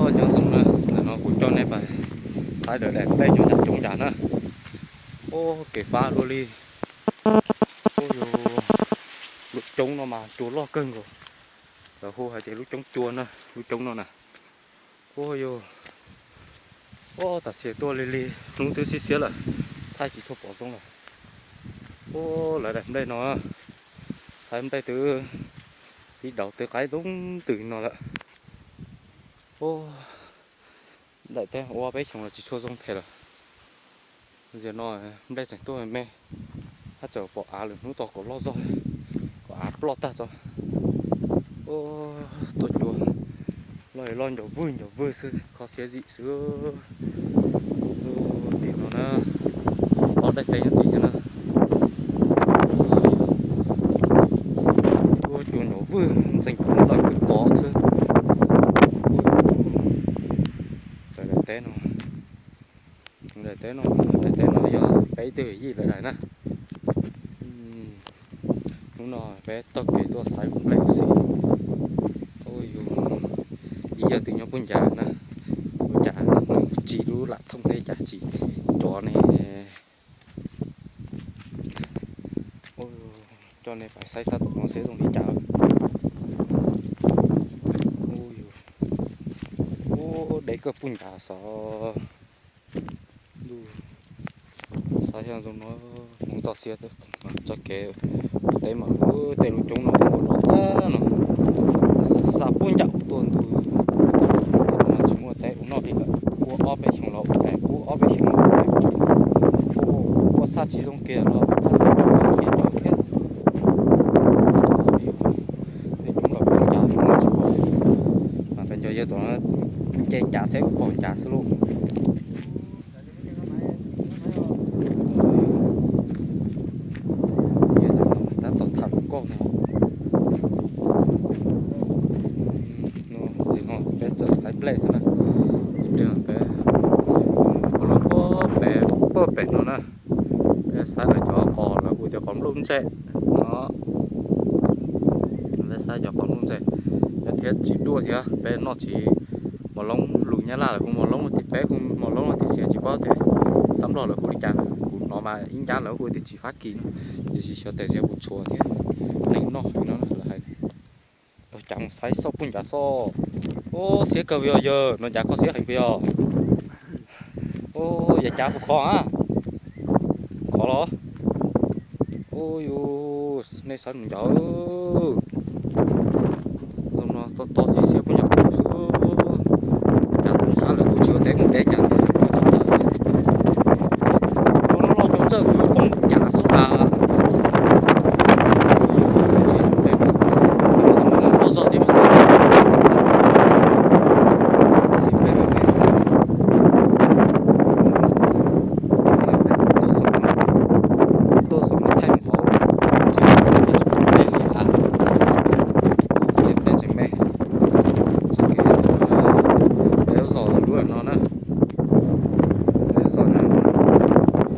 Nyob zoo na, ntawm no kuv coj nej pais saib daim nplej coob yam coob yam na. Ub, kev fab luaj li. Ub, lub coob no mas cua loj kawg nkaus. Lawv hu hais tias lub coob cua na, lub coob no na. Ub, yog, ub, tam sim tuaj lig lig hnub twb siab siab lawm, thaij tsis tshua pom zoo lawm. Ub, lawv daim nplej no, saib nplej twb tib daus twb qaib zoo ntws no lawm. Ub, daim teb ua peb xyoos los tsis tshua zoo them lawm. Zaum no nplej tseem tuaj me, haj tseem pom av lwm hnub tau kom loj zog, kom av ploj tag tso. Ub, tuaj cua loj loj ncov vwj ncov vwj xwb, kho siab zim xwb. Tim no na, ob daim teb nyob tim thiab na. Tuaj cua ncov vwj ntxeev cov lawm kwj tod xwb. Daim teb no, daim teb no, daim teb no yog peb ib tug yij lawv daim na. Hnub no peb taug kev tuaj saib nplej ua si. Ib yawg twb nyob puag ncav na, ua cas nws tsis lub lam thooj thiab cas tsis cov ne. Coj nej pais saib sab tom no seb zoo li cas. Ub, deb kawg puag ncav xov. Saib zoo no, hnub toj siab, txoj kev teb mas tej lub coob no ua los tag no, xa xa puag ncav ua tuaj ntug. Tsis muaj teb ua noj li lawm, ua ob peb xyoos los ua teb, ua ob peb xyoos los ua teb, ua xaj tsis zoo kiag los ua teb thiab. Tej coob los puag ncav no tsis pom, mas peb nco yawg tom no nce ncav xwb, pom ncav xwb lauj. Tab tom tham lus nkauj no. Txiv no peb txawm saib nplej xwb na. Ib pliag peb ua los puag pem, puag pem no na. Peb saib lawv cov qos, lawv hu tias qos nplooj ntseg no. Peb saib cov qos nplooj ntseg, nyob thiab tsis duaj thiab, peb noj tsis mos loob, lus Nyab Laj lawv hu mos loob tias, peb hu mos loob tiam sis tsis paub tias xab Nplog lawv hu li cas. Kuv hnov mas ib ncab lawv hu tias tsis Fab Kis no, tiam sis xyov tes zias kuv tshuav thiab, neeg noj li no lawv hais. Tau cav mus saib xauj puag ncav xauj. Ub, siab kawg vim yog yawg no ncav koj siab heev vim yog. Ub, yog cav puas khov a? Khov los? Ub yus, nej saib mus ncav. Zoo no to to siab siab puag ncav xwb. Cav tau tshab lawm kuv tsis ua teb mus teb cav tias lawv kuj tsis cav xwb. Cua loj loj cua ntsawj kuv poob cav xwb a. Loj zog thiab mas. Tuaj xwb no thaij tau tsis pom nplej li a. Xiab nplej tseem me. Txoj kev peb lub zos lub no na. Peb lub zos no,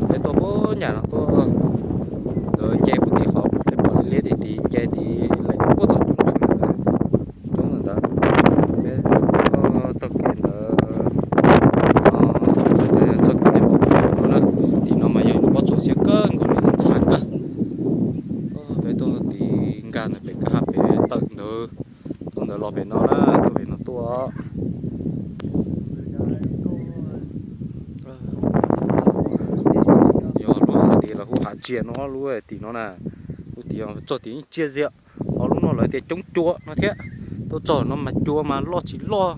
peb tuaj puag nram no tuaj, lawv nce puag tim qhov peb pom liab tim tid, nce tid lawm puag tom coob tshwm ntawd, coob ntawd. Peb tuaj taug kev ntawd, txoj kev nej pom no na. Tim no mas yog yus pob tsuas siab kawg nkaus li, ntshav kawg. Peb tuaj tim nkag ntawm pem kab hab pem tawm ntawd, tuaj ntawd los pem no na, tuaj pem no tuaj. Yog lub hav tid lawv hu hav tsiaj no, lub tim no na, lub tim txog tim tsiaj ziag. Ho lub no lawv tias coob cua no thiab. Tuaj txog no mas cua mas loj tsis loj,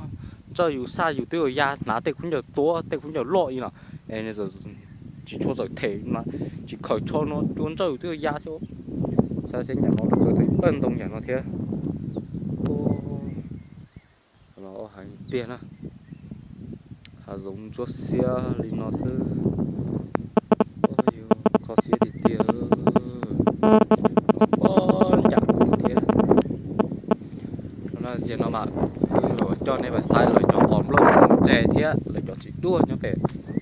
ntsawj yus xaj yus twb yuav ya, hnav tej khaub ncaws tuav tej khaub ncaws loj li no. Tsis tshua txawm them mas tsis khaws tsho no cua ntsawj yus twb yuav ya thiab. Saib seb nram no lawv tau pawg ntoo nram no thiab. Los heev tiag na, hav zoov ntsuab xiab li no xwb. Kho siab tiag tiag, pob ncav thiab. Ziag no mas coj nej pais saib lawv cov qos nplooj ntseg thiab lawv cov txiv duaj nyob pem,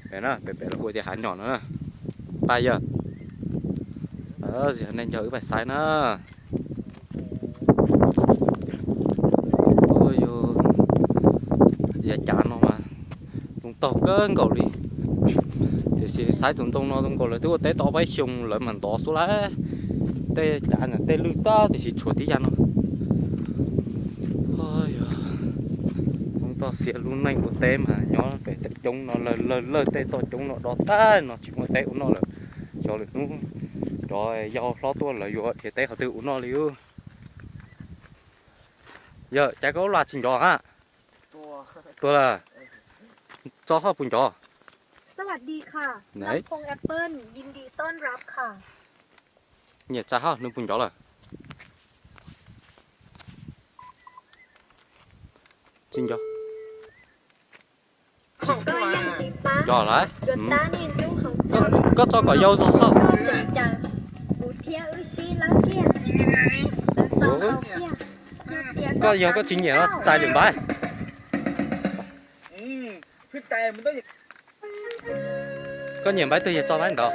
pem na, pem pem lawv hu tias hav nyom no na. Pab yawg, ziag nej ncaw wb pais saib na. Ub, yus, Cav no mas ntoo taug kawg nkaus li. Tiam sis xaiv tus ntoo no zoo nkaus lawv twb ua teb tau ob peb xyoo lawv mam ntov xwb lawm. Tej cav ntawm tej lwj tag tiam sis tshuav tib yam no. Oj, yog toj siab lub neej ua teb mas nyob pem tej coob no lawg lawg lawg tej toj coob no do tag no tsis muaj teb ua noj lawm. Xyov lwm hnub cov yau hlob tuaj lawv yuav dhia teb qhov twg ua noj li. Yog cas koj lub lam tsis ncov a? Tuag lawm. Tso hoj puas ncov? สวัสดีค่ะ ลำโพง Apple ยินดีต้อนรับค่ะ Nyiam tsa hoj nws puas ncov lawm? Tsis ncov. Ncov lawm. Koj tso kom yau zoo xwb. Koj yog koj tsis nyiam no txais lwm npaib. Koj nyiam npaib twg yog tso npaib ntawd.